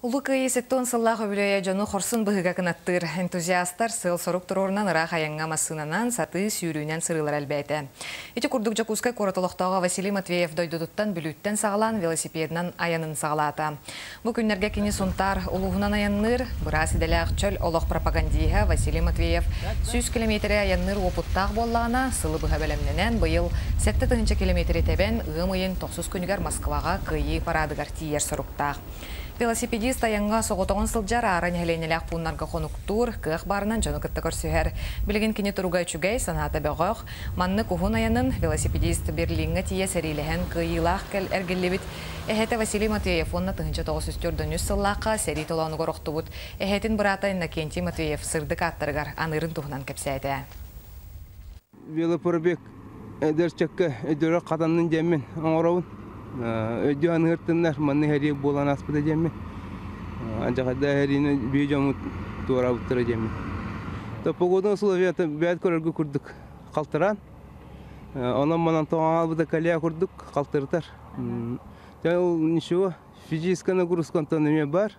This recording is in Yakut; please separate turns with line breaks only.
Улуу Кыайыы 70 сыллаах үбүлүөйэ дьону хорсун быһыыга кынаттыыр. Энтузиастар сыал-сорук туруорунан ыраах айаҥҥа массыынанан, сатыы сүүрүүнэн сырыылара элбээтэ. Ити курдук Дьокуускай куорат олохтооҕо Василий Матвеев дойдутуттан Бүлүүттэн саҕалаан велосипедынан айанын саҕалаата. Бу күннэргэ кини Сунтаар улууһунан айанныыр, быраас идэлээх чөл олох пропагандиһа Василий Матвеев 100 километри айанныыр уопуттаах буоллаҕына, сылы быһа бэлэмнэнэн, быйыл 7000 километри тэбэн, ыам ыйын тохсус күнүгэр Москваҕа Кыайыы параадыгар тиийэр соруктаах. Велосипедист айаҥҥа соҕотоҕун сылдьар, аара нэһилиэнньэлээх пууннарга хонуктуур, кыах баарынан дьону кытта көрсүһэр. Билигин кини туруга үчүгэй, санаата бөҕөх. Маннык уһун айанын велосипедист Берлиҥҥэ тиийэ сэриилэһэн кыайыылаах кэл эргиллибит эһэтэ Василий Матвеев уонна 1943 сыллаахха сэрии толоонугар охтубут эһэтин быраата Иннокентий Матвеев сырдык ааттарыгар аныырын туһунан кэпсээтэ.
Велопробег эдэр чөккө өйдөрө хатаннын диэммин оҥоробун. Өйдүү аныыртыннар манны хэрии буолан ааспыта диэммин. Адьахайда хэриини бии дьоммут туораабыттара диэммин. То погода условията бэт көрөргө курдук халтараан. Онон манан тоҥаалбыта калия курдук халтырытар. Ол ничего, физическая нагрузка онтон эмиэ бар.